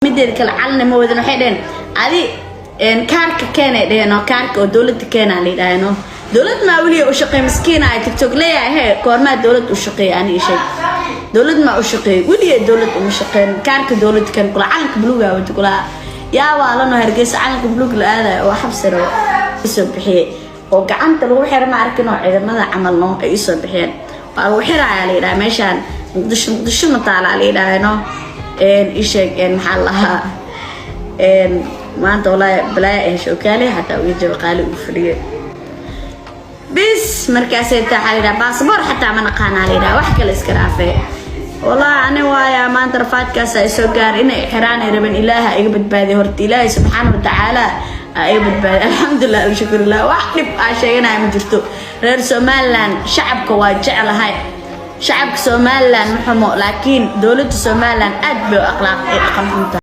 Mideeda kale, calina ma wadan. Waxay dheheen adi kaarka keenay dheheen oo kaarka oo dowladda keenaa la yidhaaheen. Oo dowlad maa weliya u shaqeey? Miskiina ay TikTok leeyahay. He, koormaa dowlad u shaqeey? Ani ii sheeg, dowlad maa u shaqeey? Weliya dowlad uma shaqeyn. Kaarka dowladda keen kula, calanka buluuga wata kula. Yaa waalanoo Hargeysa calanka buluug la aadayo oo xabsi rabo? Isoo bixiyey oo gacanta lagu xira, ma arkin oo ciidamada camal no ay isoo bixiyeen. Waa lagu xirayaa la yidhaha. Meeshaan Muqdisho, Muqdisho ma taalaa la yidhaha. No, isheeg, maxaa la lahaa maanta? Walaahi balaaya ay hesho okaale xataa uga jaba qaali uu fadhiyay bis. Markaasay taa waxaa la yidhaha baasaboor xataa ma naqaanaa la yidhaha, wax kale iska dhaafee. Wallahi ani waaya maanta rafaadkaas ay soo gaar inay xiraan ay rabeen. Ilaaha iga badbaadiy horta, Ilaahay subxaana watacaala aa iga badbaadiy. Alxamdulilah, alshukrillah. Wax dhib aa sheeganaya ma jirto. Reer Somaliland shacabka waa jeclahay, shacabka Somaliland ma xumo, laakiin dowladda Somaliland aad bay u akhlaaq ay dhaqan xun tahay.